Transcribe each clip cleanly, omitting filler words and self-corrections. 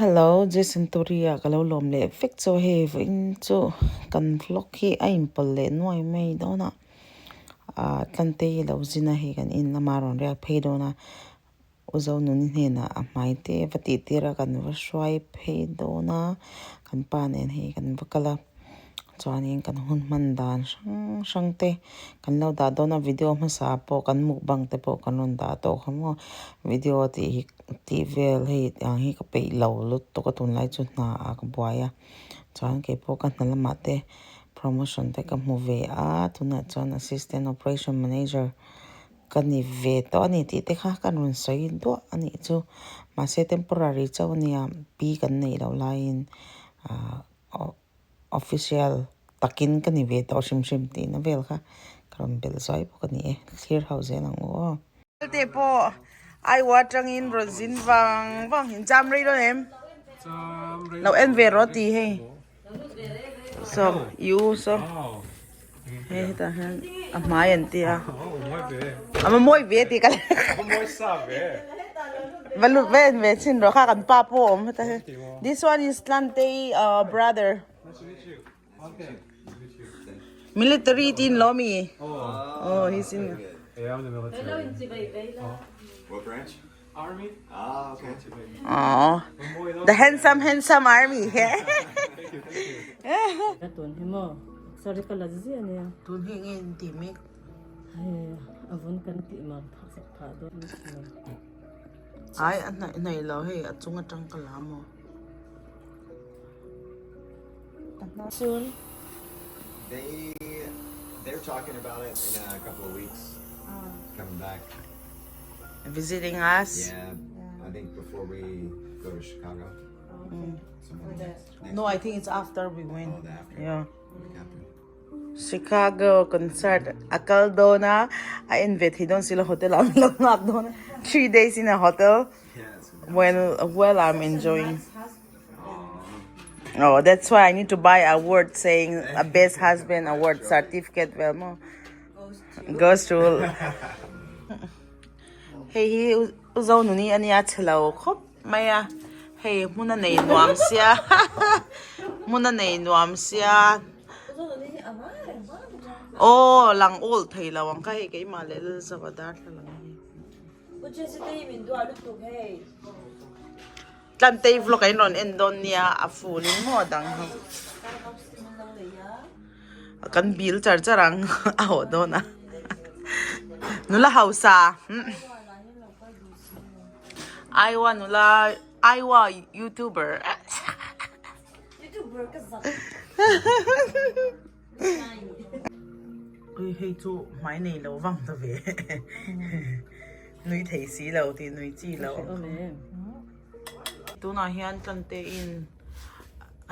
Hello Jason Tory-a ka lo lawm leh vek chu hei vawiin chu kan vlog hi a inpawlh leh nuai mai dawn a ah Tlante hi lo zin a hei kan in lama rawn riak phei dawn a U Zonuni hnenah a hmai te va tih tir a kan va hruai phei dawn a kan pa nen hei kan va kal a chuanin kan hun hman dan hrang hrang te kan lo dah dawn a video hmasa pawh kan mukbang te pawh kan rawn dah tawh kha maw video tih hi tih vel hei ang hi ka peih lo lutuk a tunlai chu hna ah ka buai a chuan keipawh ka hna lamah te promotion te ka hmu ve a tunah chuan assistant operation manager ka ni ve tawh a ni tih te kha ka rawn sawi duah a nih chu mahse temporary chauh a nia pi kan neih loh laiin ah official takin ka ni ve tawh hrim hrim tihna vel kha ka rawn belh zuai bawk a ni e thlir ho zel ang u aw. Te pawh Aiwa atangin rawn zin vang vang in cham rei dawn em? Lo en ve rawh tih hei. So you so hei hetah hian a hmai an tia a mawi ve tih ka va lut ve en ve chhin rawh kha kan pa pawh a awm heta hi this one is Tlantei brother military tin lo mi oh he's in What branch? Army. Ah, okay. Oh, the handsome, handsome army. Thank you, thank you. Ka tun hi maw? Sorry ka la zia nia. Tun hi nge in ti mek? Hei a vun kan tih mam phak sak phah dawn ni. Ai a hnaih hnaih lo hei a chung atang ka la maw. Soon. They they're talking about it in a couple of weeks. Coming back. Visiting us. Yeah, I think before we go to Chicago. Mm. Next, next no, I think it's after we went. Oh, after. Yeah. Week after. Chicago concert a kal dawn a, a en ve thei dawn silo hotel ah lo nghak dawn a. 3 days in a hotel when while I'm enjoying. Oh, that's why I need to buy a award saying a best husband award certificate vel maw. Goes to Hei hi U Zonuni a nia chhe lo khawp mai a, hei hmun a nei nuam sia hmun a nei nuam sia aw lang awl thei lo ang kha hei keimah leh Lalzova darthlalang hi. Tlantei vlog ah in rawn en dawn nia a full in maw dang ho kan bil char char ang a haw dawn a nula hausa Aiwa nula Aiwa youtuber Ui hei chu hmai nei lo vang ta ve nui thei si lo tih nui chi lo tunah hian tlante in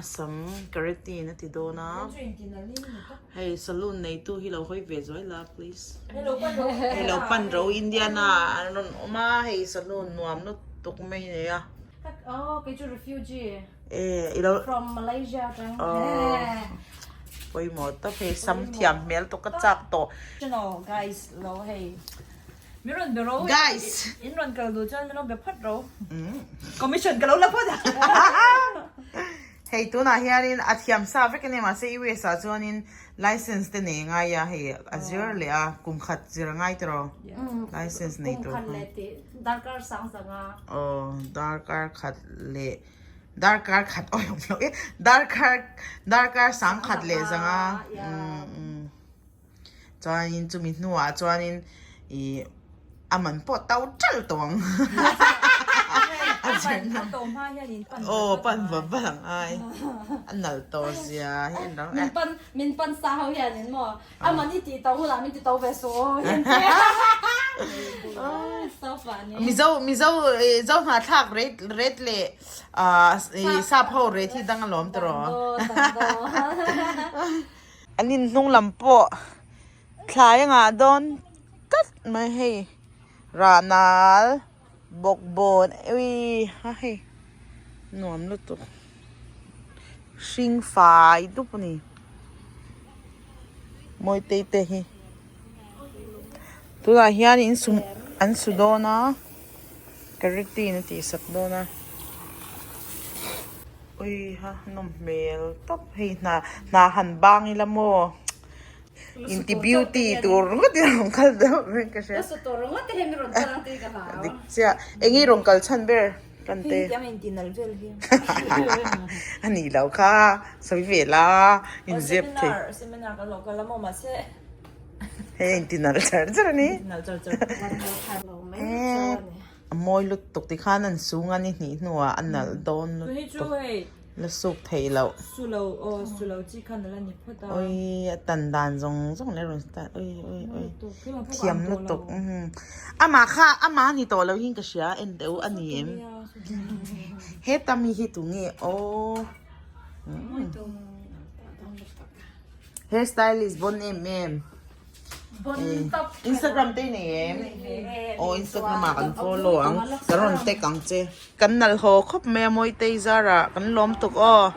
a sam keratin a ti dawn a hei saloon neitu hi lo hawi ve zuai la please hei lo pan ro Indiana an rawn awm a hei saloon nuam lutuk mai a nei a. Eh, i lo... From Malaysia tang. Oh. Pawimawh tak hei sam thiam hmel tawh ka chak tawh. Channel guys lo hei. Mi rawn be ro. Guys. In rawn kal duh chuan min rawn be phawt ro. Commission ka lo la phawt a. Hei tunah hianin a thiam sa vek a nia mahse US ah chuanin license te nei ngai a hei a zir leh a kum khat zir a ngai tawh ro license nei tur Kum khat leh tih darkar sang zang a. Aw darkar khat leh darkar khat awi awm loh e darkar darkar sang khat leh zang a chuanin chumi hnuah chuanin ih a man pawh to ṭalh tawh ang aw pan va va ang ai a nalh tawh zia hi an lo min pan sa ho hianin maw A man i tih to hunah min ti to ve suh So funny. Mizo Mizo Zo hnahthlak rate rate leh i sap ho rate hi dang alawm tawh. An in hnung lam pawh thlai a ngah dawn tlat mai hei Rahnal Bawkbawn ui ha hei nuam lutuk hring fai dup a ni Mawitei te hi tunah hian in su an su dawn a keratin a tih sak dawn a. Ui ha nawm hmel tawp hei hna hna han bang ila maw inti beauty tur ringawt in rawn kal deuh reng ka hria. Dik chiah eng nge rawn kal chhan ber kan te. A nih loh kha sawi ve la inzep thei. Hei inti nalh char char a ni. A mawi lutuk tikhan an sung a ni hnih hnuah a nalh dawn lutuk la suk theih loh. Ui a tan dan zawng zawng leh rawn style ui ui ui thiam lutuk amah kha amah a ni tawh loh in ka hria en teh u a ni em heta mi hi tunge aw hair stylist bon em em. Instagram te i nei em? Aw Instagram ah kan follow ang kan rawn tag ang che. Kan nalh haw khawp mai a Mawitei zarah kan lawm tuk aw.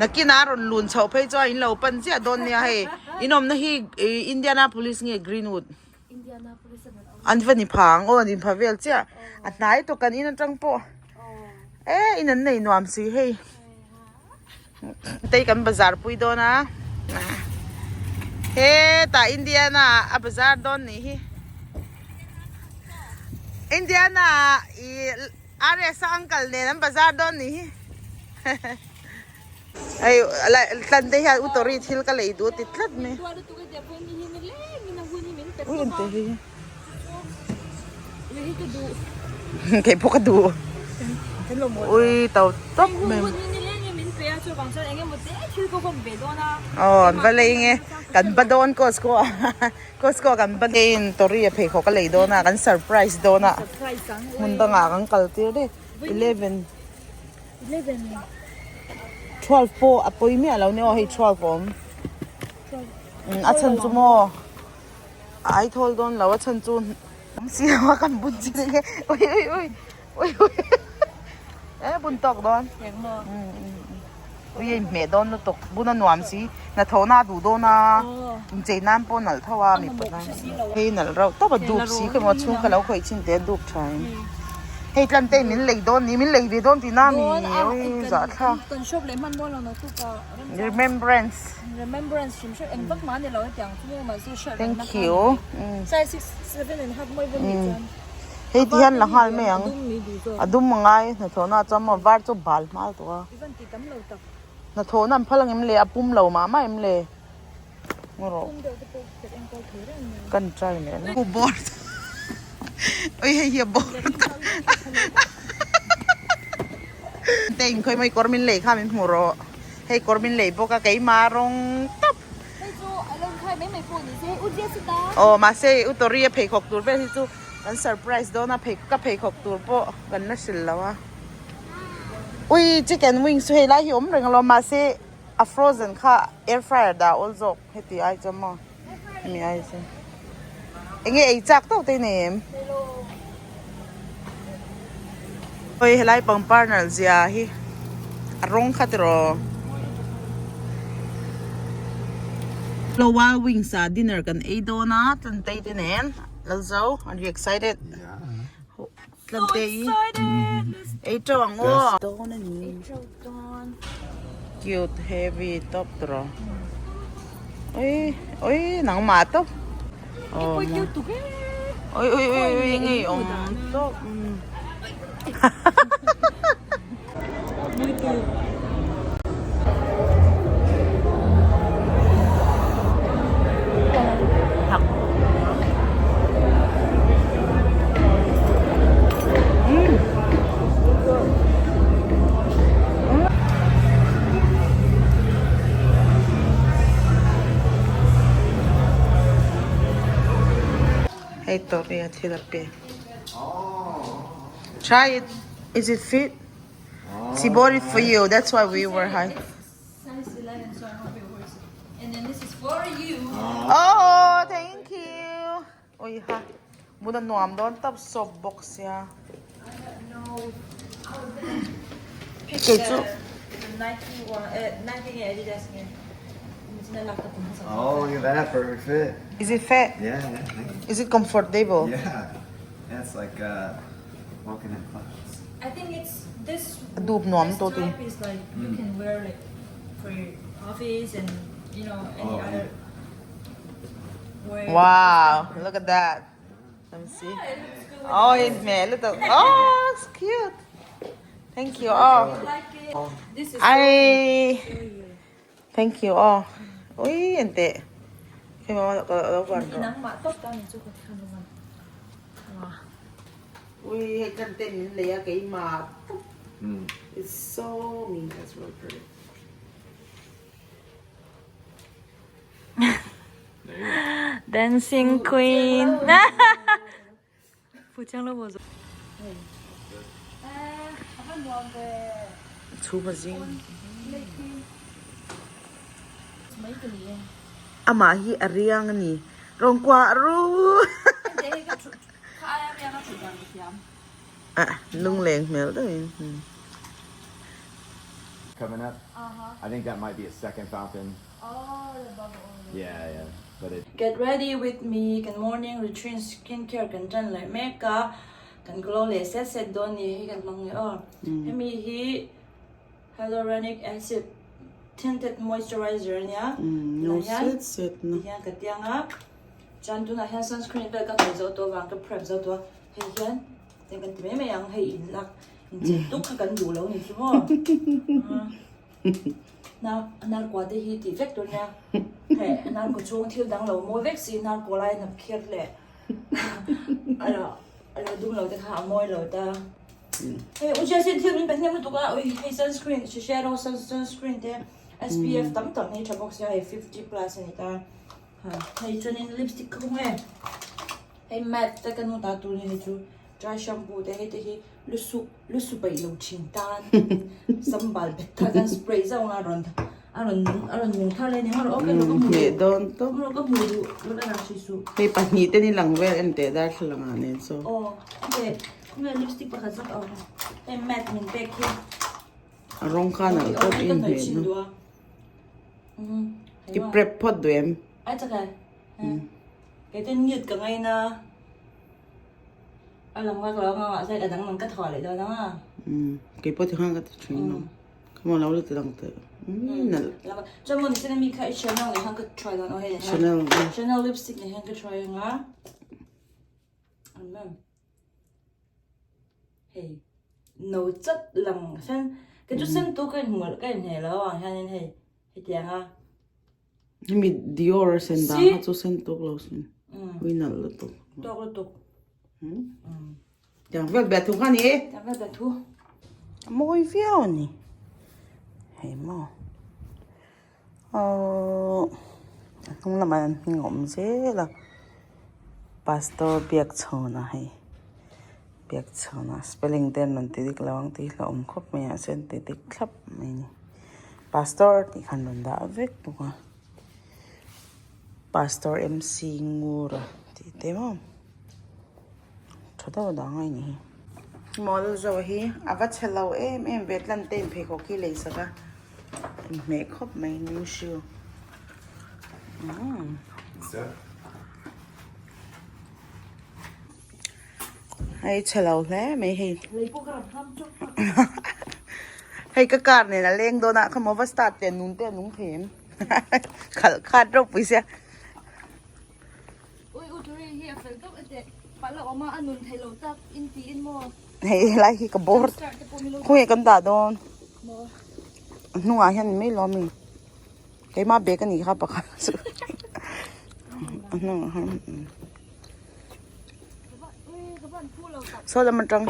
Nakinah a rawn lun chhoh phei chuan in lo pan chiah dawn nia hei. In awmna hi Indianapolis nge Greenwood? An va ni pha ang aw an inpha vel chiah. A hnai tawk kan in atang pawh. E in an nei nuam si hei. Tei kan bazar pui dawn a hetah Indiana a bazar dawn nih hi Indiana ih RS a uncle nen an bazar dawn nih hi hei tlan te hian utori thil ka lei duh ti tlat mai ui engte hi. Kei pawh ka duh. Ui to tawp mai. Aw an va lei nge kan ba dawn Costco ah Costco ah kan ba in Tori a pheikhawk a lei dawn a kan surprise dawn a hmun dangah kan kal tir daih 11 12 pawh a pawi miah lo nia aw hei 12 a awm a chhan chu maw. Ai thawl dawn lo a chhan chu awm si lo a kan bun chi nge ui ui ui ui ui e bun tawk dawn ui a inhmeh dawn lutuk bun a nuam si hnathawhna a duh dawn a inchei nan pawh a nalh tho a mipa tan hei nalh reuh tawp a dup si kha maw a chhung kha lo khawih chin teh a dup tha in hei tlan te min lei dawn ni min lei ve dawn tihna mi ui zahthlak remembrance. Remembrance hrim hrim eng vak mah a ni lo hetiang chu maw mahse hriat reng na Thank you. Size 6 7 and half mawi vawn nih chuan. Hei ti hian la nghal mai ang. A dum mi duh zawk. A dum a ngai hnathawhna ah chuan maw var chu bal hmal tawh a. I van ti tam lo tak. Hnathawhna an phal ang em le a pum lo mah mah em le. Ngaw rawh. Pum deuh te pawh pet enkawl thei reng mai. Kan try leh la. Board. Oi hei hi a board. Te in khawi mai kawr min lei kha min hmu rawh. Hei kawr min lei bawk a keimah rawng tawp. Hei chu a lo inkhai mai mai pawh ni se hei u Jesse ta. Aw mahse u Tori a pheikhawk tur vel hi chu kan surprise dawn a phei ka pheikhawk tur pawh kan la hrilh lo a. Ui chicken wings chu hei lai hi awm reng alawm mahse a frozen kha air fryer dah awl zawk heti ai chuan maw hemi ai chuan enge ei chak tawk te i nei em? Oi helai pangpar nalh zia hi a rawng kha tiraw. Hello wild wings ah dinner kan ei dawn a Tlantei te nen Lalzo are you excited? Tlantei ei teuh ang aw. Dawn a ni. Cute heavy tawp tiraw. Oi oi nangmah tawp. Oi oi oi oi ngei awm tawp. Hei tori a thil a pe. Try it. Is it fit? She bought it for you. That's why we were high. Size 11, so I hope it works. And then this is for you. Oh, thank you. Oi ha. Muna nuam dawn tap soft box ya. Pick Kei chu. the Nike one, Nike nge Adidas nge. Oh, look at that. Perfect fit. Is it fit? Yeah, yeah. Is it comfortable? Yeah. Yeah, it's like walking in clouds. A dup nuam tawh ti. Wow, look at that. Let me see. Oh, in hmel lutuk. Oh, it's cute. Thank you. Oh. Ai. Thank you. Oh. Ui, ente. Khi mà lo van rồi. Ui, hei kan ten min lei a keimah. It's so me. That's really pretty. Dancing Queen. Chhuma zing. Amah hi a riang a ni. Rawn kuah ru. Ah, lungleng hmel deuhin. Coming up. I think that might be a second fountain. Oh, the bubble. Yeah, yeah. But it. Get ready with me kan morning routine skin care kan tan leh mek a kan glow leh set set dawn ni hei kan hmang leh aw hemi hi hyaluronic acid tinted moisturizer ania No set set na. Hian ka tiang a chuan tunah hian sunscreen vel ka hnawih zo tawh avang ka prep zo tawh a hei hian Tiang kan ti mai mai ang, hei in lak in chei tuk kha kan duh lo ni chu maw. Nar kua te hi tih vek tur nia, hei nar kaw chhung thil dang lo mawi vek si nar kaw lai hnap khiat leh a lo dum lo te kha a mawi lo ta. Hei u Jessie thil min pe hnem lutuk a, ui hei sunscreen Shiseido sunscreen te SPF tam tam hi tha bawk sia hei 50 plus a ni ta. Hei chuanin lipstick kha kawng e. Hei mat te ka nu ta tur ni hei chu dry shampoo te hei te hi lu su lu su peih lo thin tan sambal bet thar khan spray zauh anga a rawn a rawn nung a rawn nung thar leh nia rawh ka hmu Hmeh dawn tawp. Rawh ka hmu duh rawn a lang hrih suh. Hei pahnih te ni lang vel en teh darthlalang ah nen saw. Aw okay khawngaih lipstick pakhat zawk a awm hei mat min pek hi. A rawng khan alh tawp in hmeh no. I prep phawt duh em? Ai chakah. Kei te nude ka ngaina a lang vak lo anga mahse a dang dang ka thaw leh dawn anga. Kei pawh tikhan ka ti thin lo. Ka maw lo la ti dang teh. Nalh. Chuan maw nichina mi kha i Chanel nen khan ka try dawn aw hei. Chanel. Chanel lipstick nen hian ka try anga. An Hei no chat lang sen kei chu sen tu ka inhmu ka inhne lo ang hianin hei hetianga. Hemi Dior sen dang kha chu sen tuk lo sin. Ui nalh lutuk. Tawk lutuk. Tiang vel biathu kha ni e. Tiang vel biathu. A mawi viau a ni. Hei maw. Aww a hnung lamah an hming a awm zel a. Pastor Biakchhawna hei. Biakchhawna spelling te an rawn ti dik lo ang tih hi hlauhawm khawp mai a chuan ti dik thlap mai a ni. Pastor tih khan rawn dah vek bawk a Pastor MC Ngura tih te maw tha deuh dang a ni hi. Mawl zawh hi a va chhe lo em em ve tlan te in pheikhawk hi lei sak a inhmeh khawp mai new shoe umm. Hei chhe lo hle mai hei. Hei ka car nen a leng dawn a khamaw va start te nun te a nung thei em khalh khat ropui sia. Hei helai hi ka bawr khawnge kan dah dawn a hnungah hian ni mai lo ami keimah bag a nih kha pakhat chu a hnungah hian. Saw lam atang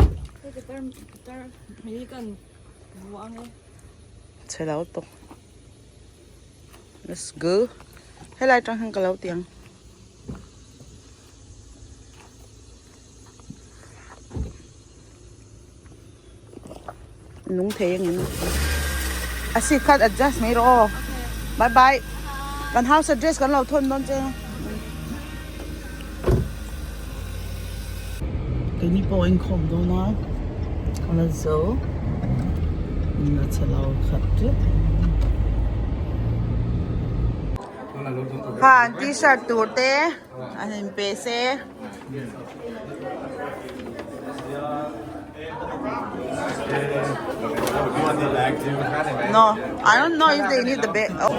chhe lo tawk let's go helai atang hian ka lo ti ang. Nung thei angin a seat khan adjust mai rawh aw bye bye kan house address kan lo thawn dawn che keini pawh a inkhawm dawn a a la zo la chhe lo khat tep ha an t-shirt tur te an inpe se. No, I don't know if they need the bag. Oh.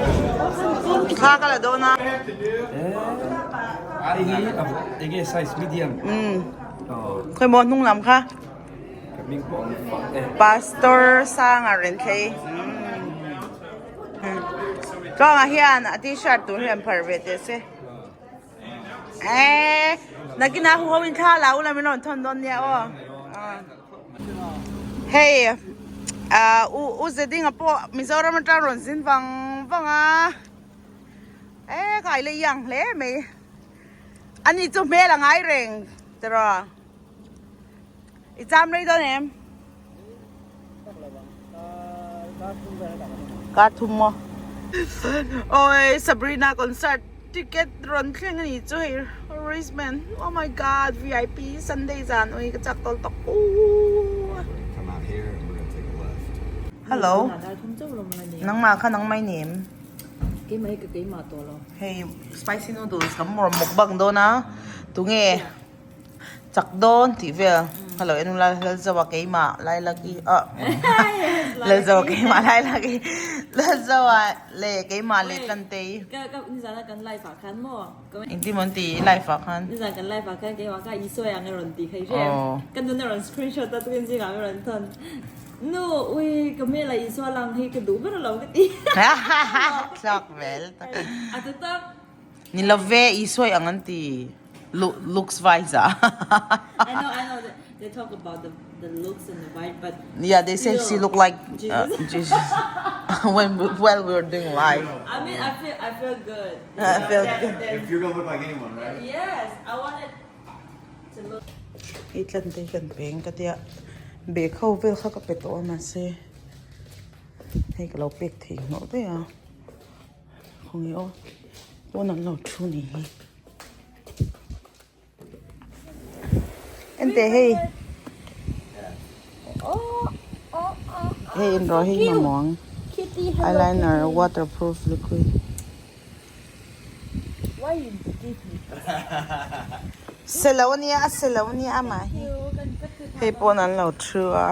Thla ka la dawn a. Enge size medium. Umm. Khawi maw hnung lam kha. Pastor Sanga Renthlei. Tluanga hian a t-shirt tur hi an phar ve teh se. Eee nakinah hu ho in thla la ula min rawn thawn dawn nia aw. Hei ah u u Zedinga pawh Mizoram atang rawn zin vang vang a. Eee ka aile iang hle mai. Ani chu hmel a ngai reng tiraw. I cham rei dawn em? Kar thum maw? Oi Sabrina concert ticket rawn thleng a ni chu hei wristband oh my god vip Sunday zan ui ka chak tawl tawk uuh. Hello nangmah kha nangmah i ni em? Hei spicy noodles kan rawn mukbang dawn a tunge? Chak dawn tih vel hello en ula Lalzoa keimah Lailaki ah Lalzoa keimah Lailaki Lalzoa leh keimah leh Tlantei engtin maw an ti i live ah khan tlak vel Ni lo ve, Isua i ang an ti. Looks wise ah. I know, I know. They talk about the the looks and the vibe, but Yeah, they say she look like Jesus when we, while we were doing live. I mean, I feel I feel good. I feel good. If you're gonna look like anyone, right? Yes, I want it to look. Hei tlan te hi kan peng ka tia bag ho vel kha ka pe tawh a mahse hei ka lo pek thei hnawh daih a. Khawnge aw pawn an lo thu ni hi ente hei hei in rawh hi mamawh ang eyeliner waterproof liquid selo ania a selo ania amah hi hei pawn an lo thu a.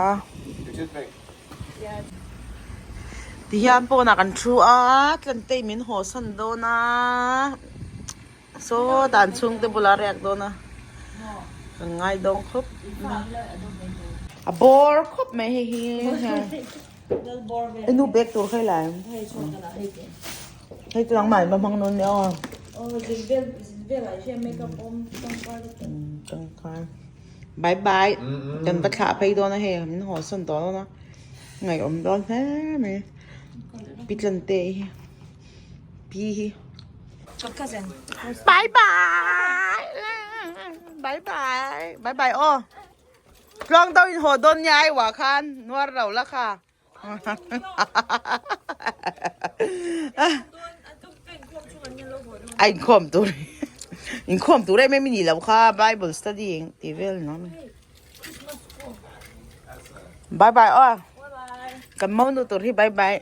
Tihian pawnah kan thu a Tlantei min haw san dawn a saw dan chhungte bulah a riak dawn a kan ngai dawn khawp mai a bawr khawp mai hei hi i nu bag tur kha i la em hei chu nangmah in va hmang dawn nia aw tangkai. Bye bye kan va thlah phei dawn a hei min haw sawn tawh dawn a ngaihawm dawn hle mai pi Tlante hi pi hi bye bye bye bye bye bye aw tluang deuh in haw dawn nia ai wah khan nuar lo la kha. A inkhawm tur inkhawm tur em em i nih loh kha bible study eng tih vel ni awm e bye bye aw kan mo nu tur hi bye bye.